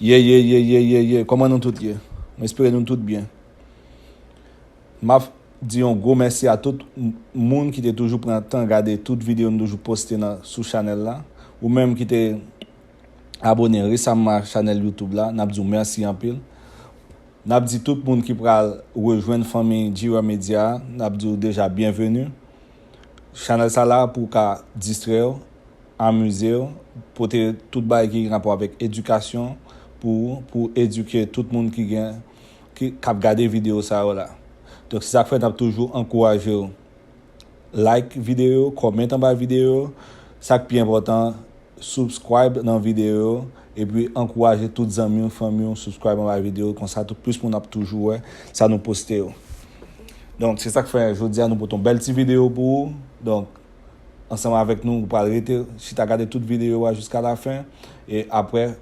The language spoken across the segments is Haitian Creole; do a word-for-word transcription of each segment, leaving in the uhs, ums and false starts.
Ye, ye, ye, ye, ye, ye. Kòman nou tout ye? M espere nou tout byen. M ap di yon gwo mèsi a tout m- moun ki te toujou pran tan gade tout videyo m toujou poste nan sou chanèl la. Ou menm ki te abone resaman a chanèl YouTube la, n ap di w mèsi anpil. N ap di tout moun ki pral rejwenn fanmi G R Media a, n ap di w deja byenveni. Chanèl sa la pou w ka distrè w, amize w, pote tout bagay ki gen rapò avèk edikasyon pou, pou edike tout moun ki gen, ki, k ap gade videyo sa yo la. Donk, se sa k fè n ap toujou ankouraje w. Like videyo, kòmante anba videyo. Sa k pi enpòtan, subscribe nan videyo yo, epi ankouraje tout zanmi w, fanmi w, subscribe anba videyo, konsa tou plis moun ap toujou wè sa nou poste yo. Donk, se sa k fè jodi a nou pote yon bèl ti videyo pou ou. Donk, ansanm avèk nou, ou pral rete chita gade tout videyo a jiska lafen. E apre,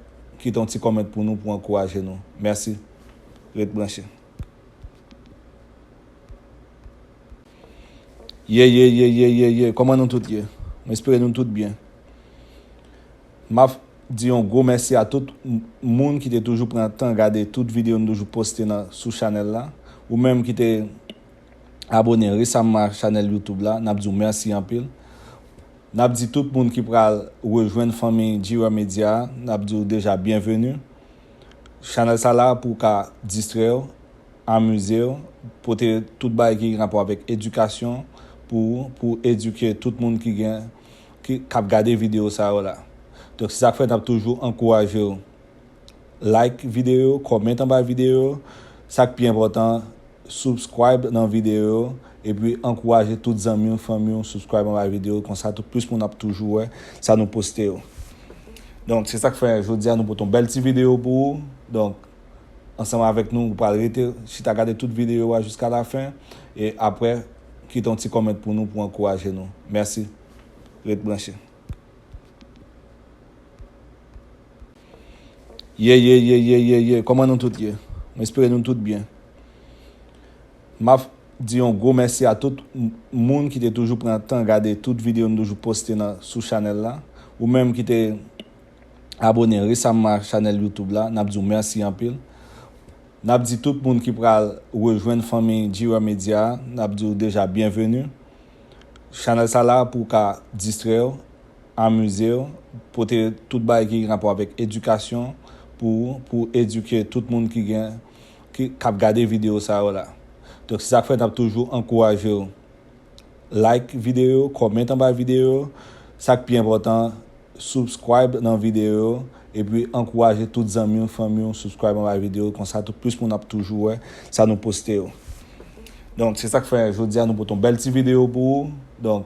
kite yon ti kòmant pou nou, pou ankouraje nou. Mèsi. Ret branche. Ye, ye, ye, ye, ye, ye. Kòman nou tout ye? M espere nou tout byen. M ap di yon gwo mèsi a tout m- moun ki te toujou pran tan gade tout videyo m toujou poste nan sou chanèl la. Ou menm ki te abone resaman a chanèl YouTube la, n ap di w mèsi anpil. N ap di tout moun ki pral rejwenn fanmi G R Media a, n ap di w deja byenveni. Chanèl sa la pou w ka distrè w, amize w, pote tout bagay ki gen rapò avèk edikasyon pou, pou edike tout moun ki gen, ki, k ap gade videyo sa yo la. Donk, se sa k fè n ap toujou ankouraje w. Like videyo, kòmante anba videyo. Sa k pi enpòtan, subscribe nan videyo yo, epi ankouraje tout zanmi w, fanmi w, subscribe anba videyo, konsa tou plis moun ap toujou wè sa nou poste yo. Donk, se sa k fè jodi a nou pote yon bèl ti videyo pou ou. Donk, ansanm avèk nou, ou pral rete chita gade tout videyo a jiska lafen. E apre, kite yon ti kòmant pou nou, pou ankouraje nou. Mèsi. Ret branche. Ye, ye, ye, ye, ye, ye. Kòman nou tout ye? M espere nou tout byen. M ap di yon gwo mèsi a tout m- moun ki te toujou pran tan gade tout videyo m toujou poste nan sou chanèl la. Ou menm ki te abone resaman a chanèl YouTube la, n ap di w mèsi anpil. N ap di tout moun ki pral rejwenn fanmi G R Media a, n ap di w deja byenveni. Chanèl sa la pou w ka distrè w, amize w, pote tout bagay ki gen rapò avèk edikasyon pou, pou edike tout moun ki gen, ki, k ap gade videyo sa yo la. Donk, se sa k fè n ap toujou ankouraje w. Like videyo, kòmante anba videyo. Sa k pi enpòtan, subscribe nan videyo yo, epi ankouraje tout zanmi w, fanmi w, subscribe anba videyo, konsa tou plis moun ap toujou wè sa nou poste yo. Donk, se sa k fè jodi a nou pote yon bèl ti videyo pou ou. Donk,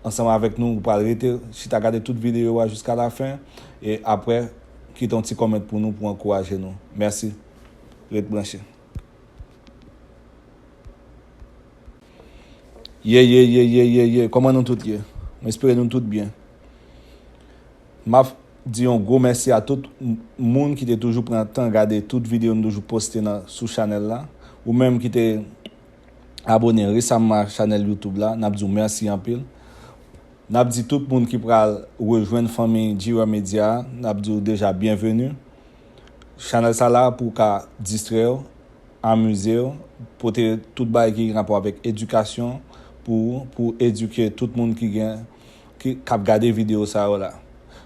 ansanm avèk nou, ou pral rete chita gade tout videyo a jiska lafen. E apre, kite yon ti kòmant pou nou, pou ankouraje nou. Mèsi. Ret branche. Ye, ye, ye, ye, ye, ye. Kòman nou tout ye? M espere nou tout byen. M ap di yon gwo mèsi a tout m- moun ki te toujou pran tan gade tout videyo m toujou poste nan sou chanèl la. Ou menm ki te abone resaman a chanèl YouTube la, n ap di w mèsi anpil. N ap di tout moun ki pral rejwenn fanmi G R Media a, n ap di w deja byenveni. Chanèl sa la pou w ka distrè w, amize w, pote tout bagay ki gen rapò avèk edikasyon pou, pou edike tout moun ki gen, ki, k ap gade videyo sa yo la.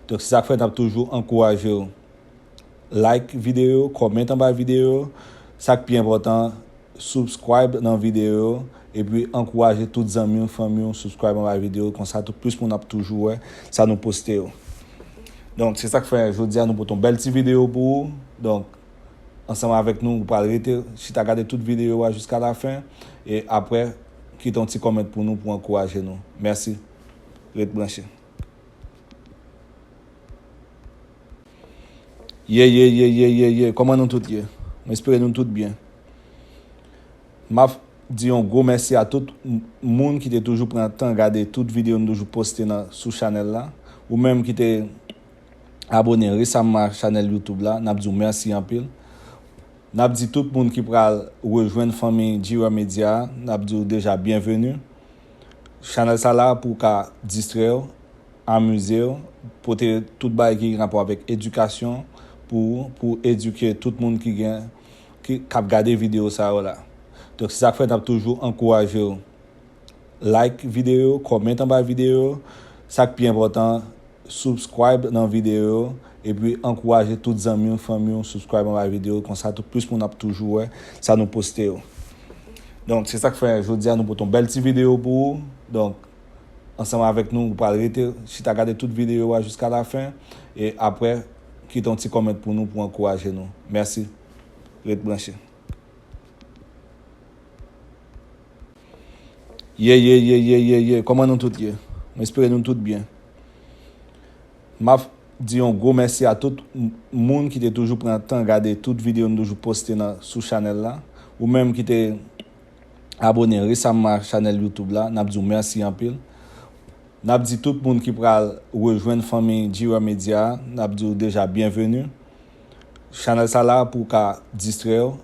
Donk, se sa k fè n ap toujou ankouraje w. Like videyo, kòmante anba videyo. Sa k pi enpòtan, subscribe nan videyo yo, epi ankouraje tout zanmi w, fanmi w, subscribe anba videyo, konsa tou plis moun ap toujou wè sa nou poste yo. Donk, se sa k fè jodi a nou pote yon bèl ti videyo pou ou. Donk, ansanm avèk nou, ou pral rete chita gade tout videyo a jiska lafen. E apre, kite yon ti kòmant pou nou, pou ankouraje nou. Mèsi. Ret branche. Ye, ye, ye, ye, ye, ye. Kòman nou tout ye? M espere nou tout byen. M ap di yon gwo mèsi a tout m- moun ki te toujou pran tan gade tout videyo m toujou poste nan sou chanèl la. Ou menm ki te abone resaman a chanèl YouTube la, n ap di w mèsi anpil. N ap di tout moun ki pral rejwenn fanmi G R Media a, n ap di w deja byenveni. Chanèl sa la pou w ka distrè w, amize w, pote tout bagay ki gen rapò avèk edikasyon pou, pou edike tout moun ki gen, ki, k ap gade videyo sa yo la. Donk, se sa k fè n ap toujou ankouraje w. Like videyo, kòmante anba videyo. Sa k pi enpòtan, subscribe nan videyo yo, epi ankouraje tout zanmi w, fanmi w, subscribe anba videyo, konsa tou plis moun ap toujou wè sa nou poste yo. Donk, se sa k fè jodi a nou pote yon bèl ti videyo pou ou. Donk, ansanm avèk nou, ou pral rete chita gade tout videyo a jiska lafen, e apre, kite yon ti kòmant pou nou, pou ankouraje nou. Mèsi. Ret branche. Ye, ye, ye, ye, ye, ye. Kòman nou tout ye? M espere nou tout byen. M ap di yon gwo mèsi a tout m-, moun ki te toujou pran tan gade tout videyo nou toujou poste nan, sou chanèl la. Ou menm ki te abone resaman a chanèl YouTube la, n ap di w mèsi anpil. N ap di tout moun ki pral rejwenn fanmi G R Media a, n ap di w deja byenveni. Chanèl sa la pou w ka distrè w,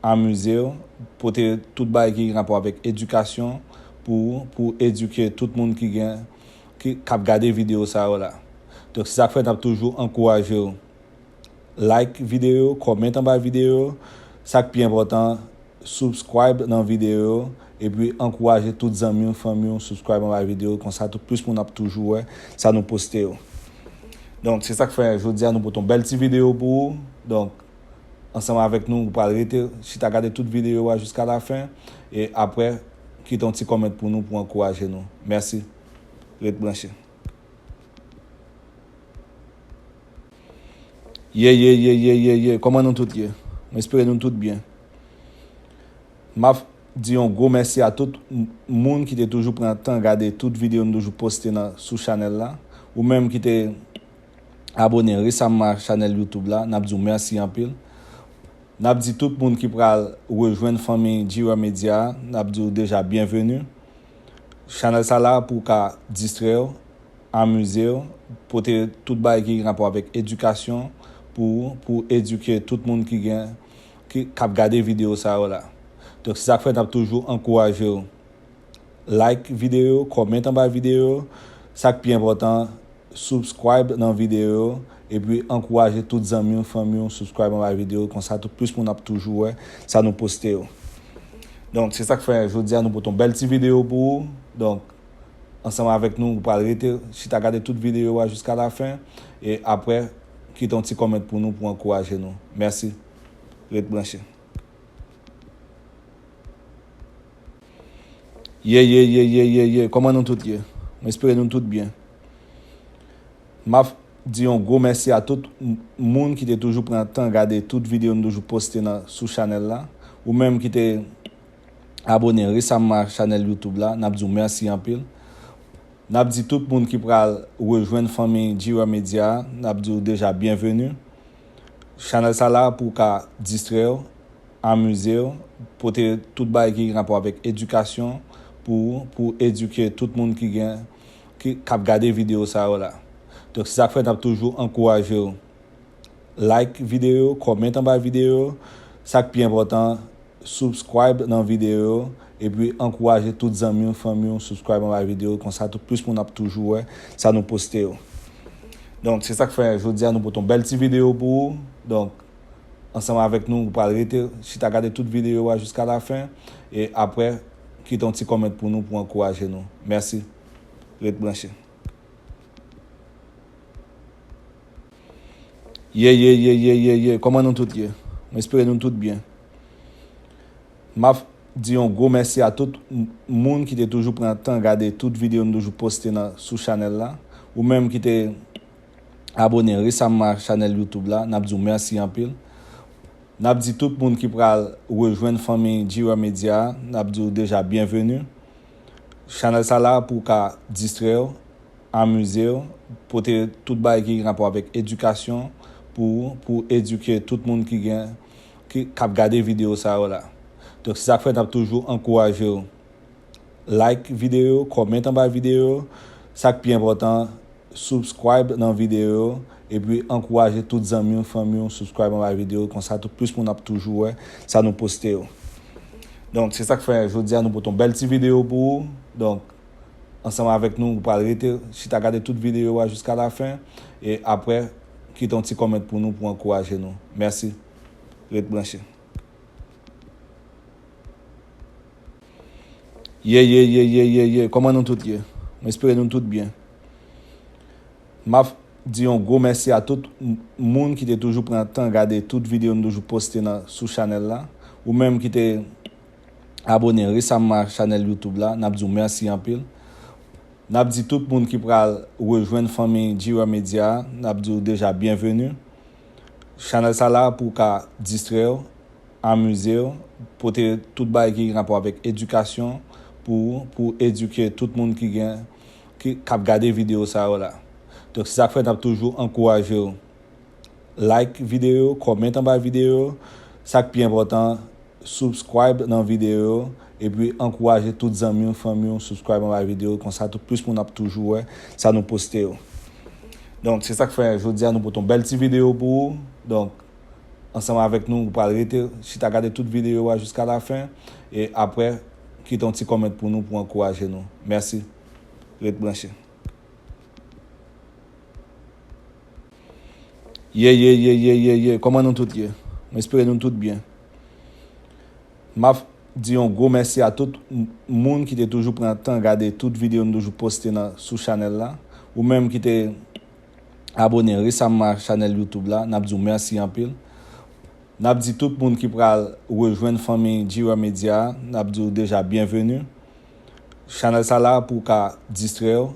amize w, pote tout bagay ki gen rapò avèk edikasyon pou, pou edike tout moun ki gen, ki, k ap gade videyo sa yo la. Donk, se sa k fè n ap toujou ankouraje w. Like videyo, kòmante anba videyo. Sa k pi enpòtan, subscribe nan videyo yo, epi ankouraje tout zanmi w, fanmi w, subscribe anba videyo, konsa tou plis moun ap toujou wè sa nou poste yo. Donk, se sa k fè jodi a nou pote yon bèl ti videyo pou ou. Donk, ansanm avèk nou, ou pral rete chita gade tout videyo a jiska lafen, e apre, kite yon ti kòmant pou nou, pou ankouraje nou. Mèsi. Ret branche. Ye, ye, ye, ye, ye, ye. Kòman nou tout ye? M espere nou tout byen. M ap di yon gwo mèsi a tout m-, moun ki te toujou pran tan gade tout videyo nou toujou poste nan, sou chanèl la. Ou menm ki te abone resaman a chanèl YouTube la, n ap di w mèsi anpil. N ap di tout moun ki pral rejwenn fanmi G R Media a, n ap di w deja byenveni. Chanèl sa la pou w ka distrè w, amize w, pote tout bagay ki gen rapò avèk edikasyon pou, pou edike tout moun ki gen, ki, k ap gade videyo sa yo la. Donk, se sa k fè n ap toujou ankouraje w. Like videyo, kòmante anba videyo. Sa k pi enpòtan, subscribe nan videyo yo, epi ankouraje tout zanmi w, fanmi w, subscribe anba videyo, konsa tou plis moun ap toujou wè sa nou poste yo. Donk, se sa k fè jodi a nou pote yon bèl ti videyo pou ou. Donk, ansanm avèk nou, ou pral rete chita gade tout videyo a jiska lafen, e apre, kite yon ti kòmant pou nou, pou ankouraje nou. Mèsi. Ret branche. Ye, ye, ye, ye, ye, ye. Kòman nou tout ye? M espere nou tout byen. M ap di yon gwo mèsi a tout m-, moun ki te toujou pran tan gade tout videyo nou toujou poste nan, sou chanèl la. Ou menm ki te abone resaman a chanèl YouTube la, n ap di w mèsi anpil. N ap di tout moun ki pral rejwenn fanmi G R Media a, n ap di w deja byenveni. Chanèl sa la pou w ka distrè w, amize w, pote tout bagay ki gen rapò avèk edikasyon pou, pou edike tout moun ki gen, ki, k ap gade videyo sa yo la. Donk, se sa k fè n ap toujou ankouraje w. Like videyo, kòmante anba videyo. Sa k pi enpòtan, subscribe nan videyo yo, epi ankouraje tout zanmi w, fanmi w, subscribe anba videyo, konsa tou plis moun ap toujou wè sa nou poste yo. Donk, se sa k fè jodi a nou pote yon bèl ti videyo pou ou. Donk, ansanm avèk nou, ou pral rete chita gade tout videyo a jiska lafen, e apre, kite yon ti kòmant pou nou, pou ankouraje nou. Mèsi. Ret branche. Ye, ye, ye, ye, ye, ye. Kòman nou tout ye? M espere nou tout byen. M ap di yon gwo mèsi a tout m-, moun ki te toujou pran tan gade tout videyo nou toujou poste nan, sou chanèl la. Ou menm ki te abone resaman a chanèl YouTube la, n ap di w mèsi anpil. N ap di tout moun ki pral rejwenn fanmi G R Media a, n ap di w deja byenveni. Chanèl sa la pou w ka distrè w, amize w, pote tout bagay ki gen rapò avèk edikasyon pou, pou edike tout moun ki gen, ki, k ap gade videyo sa yo la. Donk, se sa k fè n ap toujou ankouraje w. Like videyo, kòmante anba videyo. Sa k pi enpòtan, subscribe nan videyo yo, epi ankouraje tout zanmi w, fanmi w, subscribe anba videyo, konsa tou plis moun ap toujou wè sa nou poste yo. Donk, se sa k fè jodi a nou pote yon bèl ti videyo pou ou. Donk, ansanm avèk nou, ou pral rete chita gade tout videyo a jiska lafen, e apre, kite yon ti kòmant pou nou, pou ankouraje nou. Mèsi. Ret branche. Ye, ye, ye, ye, ye, ye. Kòman nou tout ye? M espere nou tout byen. M ap di yon gwo mèsi a tout m- moun ki te toujou pran tan gade tout videyo nou toujou poste nan, sou chanèl la. Ou menm ki te abone resaman a chanèl YouTube la, n ap di w mèsi anpil. N ap di tout moun ki pral rejwenn fanmi G R Media a, n ap di w deja byenveni. Chanèl sa la pou w ka distrè w, amize w, pote tout bagay ki gen rapò avèk edikasyon pou, pou edike tout moun ki gen, ki, k ap gade videyo sa yo la. Donk, se sa k fè n ap toujou ankouraje w. Like videyo, kòmante anba videyo. Sa k pi enpòtan, subscribe nan videyo. Epi ankouraje tout zanmi w, fanmi w, subscribe anba videyo. Konsa, tout plis moun ap toujou wè sa nou poste yo. Donk, se sa k fè jodi a nou pote yon bèl ti videyo pou ou. Donk, ansanm avèk nou, ou pral rete chita gade tout videyo a jiska lafen. E apre, kite yon ti kòmant pou nou, pou ankouraje nou. Mèsi. Ret branche. Ye, ye, ye, ye, ye, ye. Kòman nou tout ye? M espere nou tout byen. M ap di yon gwo mèsi a tout m- moun ki te toujou pran tan gade tout videyo nou toujou poste nan, sou chanèl la. Ou menm ki te abone resaman a chanèl YouTube la, n ap di w mèsi anpil. N ap di tout moun ki pral rejwenn fanmi G R Media a, n ap di w deja byenveni. Chanèl sa la pou w ka distrè w,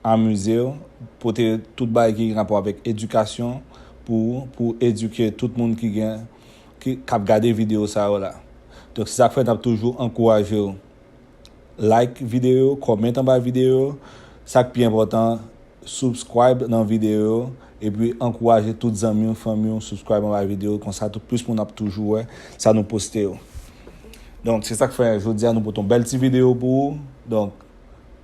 amize w, pote tout bagay ki gen rapò avèk edikasyon pou, pou edike tout moun ki gen, ki, k ap gade videyo sa yo la. Donk, se sa k fè n ap toujou ankouraje w. Like videyo, kòmante anba videyo. Sa k pi enpòtan, subscribe nan videyo. Epi ankouraje tout zanmi w, fanmi w, subscribe anba videyo. Konsa, tout plis moun ap toujou wè sa nou poste yo. Donk, se sa k fè jodi a nou pote yon bèl ti videyo pou ou. Donk,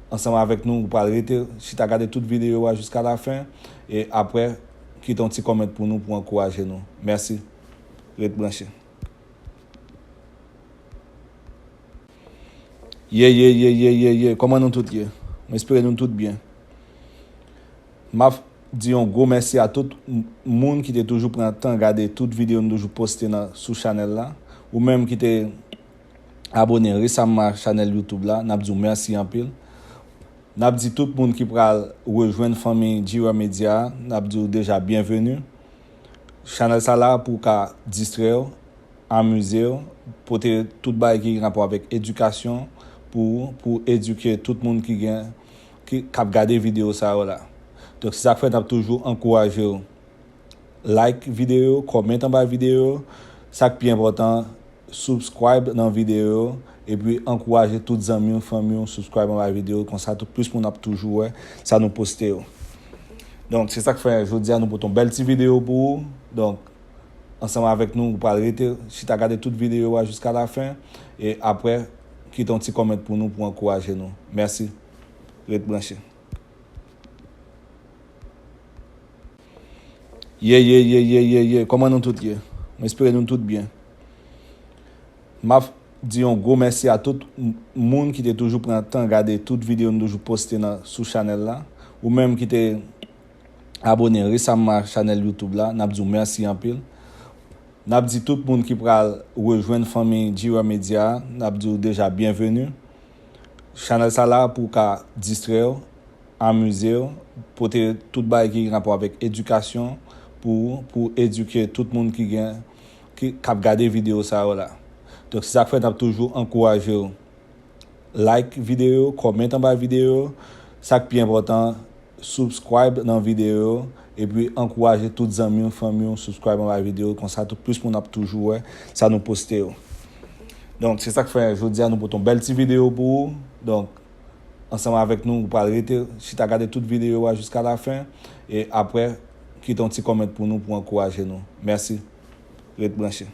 ansanm avèk nou, ou pral rete chita gade tout videyo a jiska lafen. E apre, kite yon ti kòmant pou nou, pou ankouraje nou. Mèsi. Ret branche. Ye, ye, ye, ye, ye, ye. Kòman nou tout ye? M espere nou tout byen. M ap di yon gwo mèsi a tout m- moun ki te toujou pran tan gade tout videyo nou toujou poste nan, sou chanèl la. Ou menm ki te abone resaman a chanèl YouTube la, n ap di w mèsi anpil. N ap di tout moun ki pral rejwenn fanmi G R Media a, n ap di w deja byenveni. Chanèl sa la pou w ka distrè w, amize w, pote tout bagay ki gen rapò avèk edikasyon pou, pou edike tout moun ki gen, ki, k ap gade videyo sa yo la. Donk, se sa k fè n ap toujou ankouraje w. Like videyo, kòmante anba videyo. Sa k pi enpòtan, subscribe nan videyo. Epi ankouraje tout zanmi w, fanmi w, subscribe anba videyo. Konsa, tout plis moun ap toujou wè sa nou poste yo. Donk, se sa k fè jodi a nou pote yon bèl ti videyo pou ou. Donk, ansanm avèk nou, ou pral rete chita gade tout videyo a jiska lafen. E apre, kite yon ti kòmant pou nou, pou ankouraje nou. Mèsi. Ret branche. Ye, ye, ye, ye, ye, ye. Kòman nou tout ye? M espere nou tout byen. M ap di yon gwo mèsi a tout m- moun ki te toujou pran tan gade tout videyo nou toujou poste nan, sou chanèl la. Ou menm ki te abone resaman a chanèl YouTube la, n ap di w mèsi anpil. N ap di tout moun ki pral rejwenn fanmi G R Media a, n ap di w deja byenveni. Chanèl sa la pou w ka distrè w, amize w, pote tout bagay ki gen rapò avèk edikasyon pou, pou edike tout moun ki gen, ki, k ap gade videyo sa yo la. Donk, se sa k fè n ap toujou ankouraje w. Like videyo, kòmante anba videyo. Sa k pi enpòtan, subscribe nan videyo. Epi ankouraje tout zanmi w, fanmi w, subscribe anba videyo. Konsa, tout plis moun ap toujou wè sa nou poste yo. Donk, se sa k fè jodi a nou pote yon bèl ti videyo pou ou. Donk, ansanm avèk nou, ou pral rete chita gade tout videyo a jiska lafen. E apre, kite yon ti kòmant pou nou, pou ankouraje nou. Mèsi. Ret branche.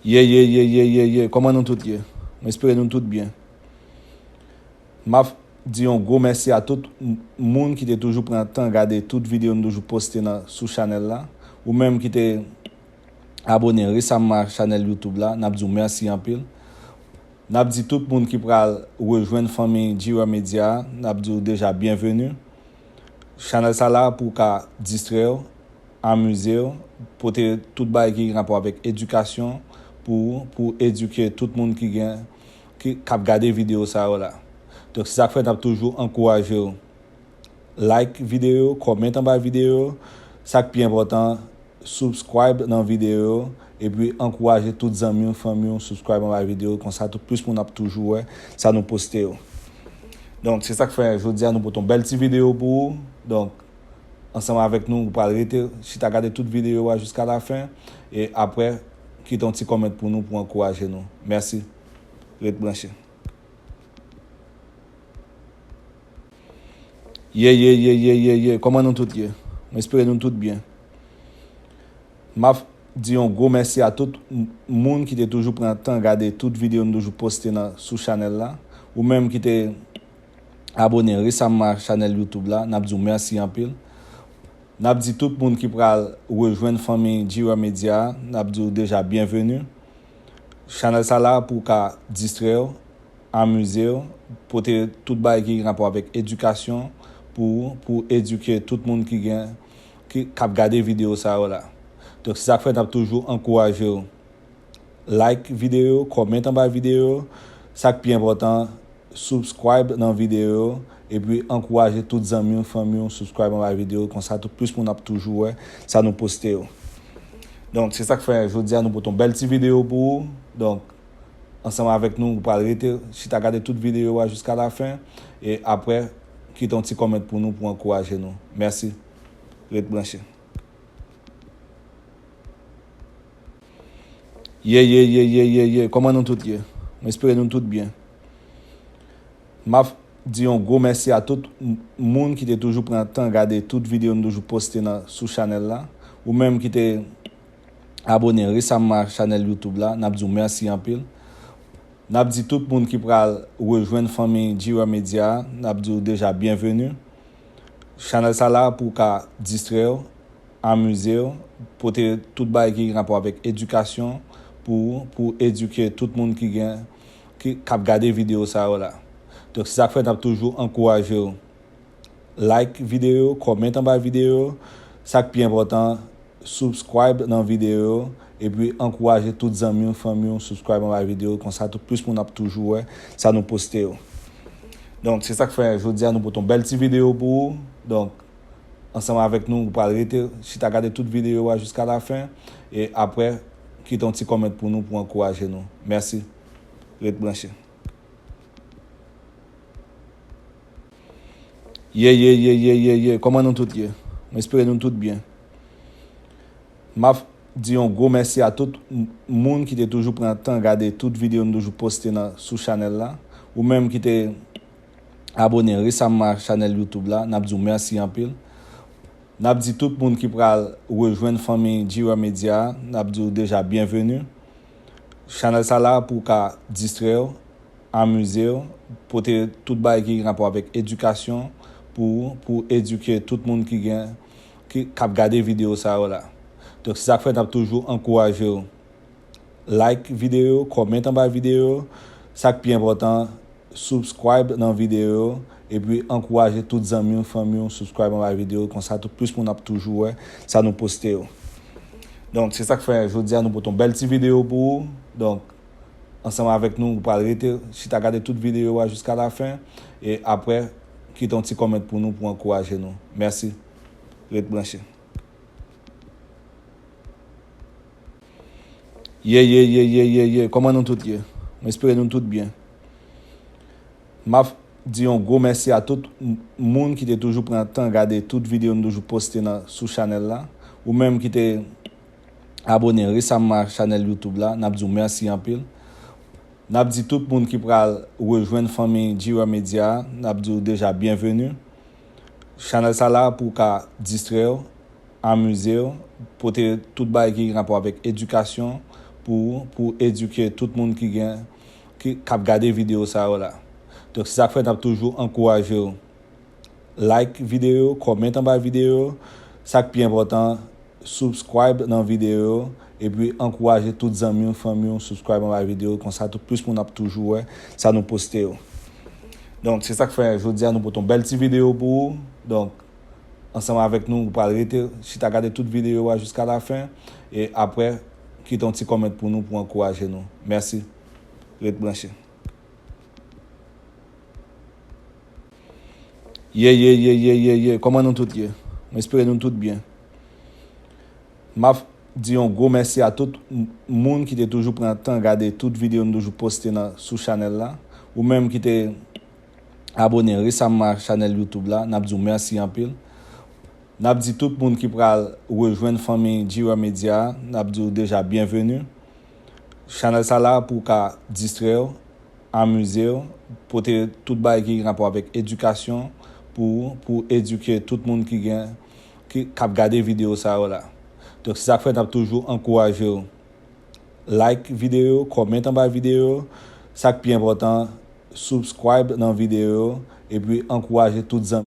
Ye, ye, ye, ye, ye, ye. Kòman nou tout ye? M espere nou tout byen. M ap di yon gwo mèsi a tout m- moun ki te toujou pran tan gade tout videyo nou toujou poste nan, sou chanèl la. Ou menm ki te abone resaman a chanèl YouTube la, n ap di w mèsi anpil. N ap di tout moun ki pral rejwenn fanmi G R Media a, n ap di w deja byenveni. Chanèl sa la pou w ka distrè w, amize w, pote tout bagay ki gen rapò avèk edikasyon pou, pou edike tout moun ki gen, ki, k ap gade videyo sa yo la. Donk, se sa k fè n ap toujou ankouraje w. Like videyo, kòmante anba videyo. Sa k pi enpòtan, subscribe nan videyo, epi ankouraje tout zanmi w, fanmi w, subscribe anba videyo. Konsa, tout plis moun ap toujou wè sa nou poste yo. Donk, se sa k fè jodi a nou pote yon bèl ti videyo pou ou. Donk, ansanm avèk nou, ou pral rete chita gade tout videyo a jiska lafen. E apre, kite yon ti kòmant pou nou, pou ankouraje nou. Mèsi. Ret branche. Ye, ye, ye, ye, ye, ye. Kòman nou tout ye? M espere nou tout byen. M ap di yon gwo mèsi a tout m-, moun ki te toujou pran tan gade tout videyo nou toujou poste nan, sou chanèl la. Ou menm ki te abone resaman a chanèl YouTube la, n ap di w mèsi anpil. N ap di tout moun ki pral rejwenn fanmi G R Media a, n ap di w deja byenveni. Chanèl sa la pou w ka distrè w, amize w, pote tout bagay ki gen rapò avèk edikasyon pou, pou edike tout moun ki gen, ki, k ap gade videyo sa yo la. Donk, se sa k fè n ap toujou ankouraje w. Like videyo, kòmante anba videyo. Sa k pi enpòtan, subscribe nan videyo, epi ankouraje tout zanmi w, fanmi w, subscribe anba videyo. Konsa, tout plis moun ap toujou wè sa nou poste yo. Donk, se sa k fè jodi a nou pote yon bèl ti videyo pou ou. Donk, ansanm avèk nou, ou pral rete chita gade tout videyo a jiska lafen. E apre, kite yon ti kòmant pou nou, pou ankouraje nou. Mèsi. Ret branche. Ye, ye, ye, ye, ye, ye. Kòman nou tout ye? M espere nou tout byen. M ap di yon gwo mèsi a tout m-, moun ki te toujou pran tan gade tout videyo nou toujou poste nan, sou chanèl la. Ou menm ki te abone resaman a chanèl YouTube la, n ap di w mèsi anpil. N ap di tout moun ki pral rejwenn fanmi G R Media a, n ap di w deja byenveni. Chanèl sa la pou w ka distrè w, amize w, pote tout bagay ki gen rapò avèk edikasyon pou, pou edike tout moun ki gen, ki, k ap gade videyo sa yo la. Donk, se sa k fè n ap toujou ankouraje w. Like videyo, kòmante anba videyo. Sa k pi enpòtan, subscribe nan videyo, epi ankouraje tout zanmi w, fanmi w, subscribe anba videyo. Konsa, tout plis moun ap toujou wè sa nou poste yo. Donk, se sa k fè jodi a nou pote yon bèl ti videyo pou ou. Donk, ansanm avèk nou, ou pral rete chita gade tout videyo a jiska lafen. E apre, kite yon ti kòmant pou nou, pou ankouraje nou. Mèsi. Ret branche. Ye, ye, ye, ye, ye, ye. Kòman nou tout ye? M espere nou tout byen. M ap di yon gwo mèsi a tout m-, moun ki te toujou pran tan gade tout videyo nou toujou poste nan, sou chanèl la. Ou menm ki te abone resaman a chanèl YouTube la, n ap di w mèsi anpil. N ap di tout moun ki pral rejwenn fanmi G R Media a, n ap di w deja byenveni. Chanèl sa la pou w ka distrè w, amize w, pote tout bagay ki gen rapò avèk edikasyon pou, pou edike tout moun ki gen, ki, k ap gade videyo sa yo la. Donk, se sa k fè n ap toujou ankouraje w. Like videyo, kòmante anba videyo. Sa k pi enpòtan, subscribe nan videyo, epi ankouraje tout zanmi w, fanmi w, subscribe anba videyo. Konsa, tout plis moun ap toujou wè sa nou poste yo. Donk, se sa k fè jodi a nou pote yon bèl ti videyo pou ou. Donk, ansanm avèk nou, ou pral rete chita gade tout videyo a jiska lafen. E apre, kite yon ti kòmant pou nou, pou ankouraje nou. Mèsi. Ret branche. Ye, ye, ye, ye, ye, ye. Kòman nou tout ye? M espere nou tout byen. M ap di yon gwo mèsi a tout m-, moun ki te toujou pran tan gade tout videyo nou toujou poste nan, sou chanèl la. Ou menm ki te abone resaman a chanèl YouTube la, n ap di w mèsi anpil. N ap di tout moun ki pral rejwenn fanmi G R Media a, n ap di w deja byenveni. Chanèl sa la pou w ka distrè w, amize w, pote tout bagay ki gen rapò avèk edikasyon pou, pou edike tout moun ki gen, ki, k ap gade videyo sa yo la. Donk, se sa k fè n ap toujou ankouraje w. Like videyo, kòmante anba videyo. Sa k pi enpòtan, subscribe nan videyo, epi ankouraje tout zanmi w, fanmi w, subscribe anba videyo. Konsa, tout plis moun ap toujou wè sa nou poste yo. Donk, se sa k fè jodi a nou pote yon bèl ti videyo pou ou. Donk, ansanm avèk nou, ou pral rete chita gade tout videyo a jiska lafen. E apre, kite yon ti kòmant pou nou, pou ankouraje nou. Mèsi. Ret branche. Ye, ye, ye, ye, ye, ye. Kòman nou tout ye? M espere nou tout byen. M ap di yon gwo mèsi a tout m- moun ki te toujou pran tan gade tout videyo nou toujou poste nan, sou chanèl la. Ou menm ki te abone resaman a chanèl YouTube la, n ap di w mèsi anpil. N ap di tout moun ki pral rejwenn fanmi G R Media a, n ap di w deja byenveni. Chanèl sa la pou w ka distrè w, amize w, pote tout bagay ki gen rapò avèk edikasyon pou, pou edike tout moun ki gen, ki, k ap gade videyo sa yo la. Donk, se sa k fè n ap toujou ankouraje w. Like videyo, kòmante anba videyo. Sa k pi enpòtan, subscribe nan videyo, epi ankouraje tout zanmi.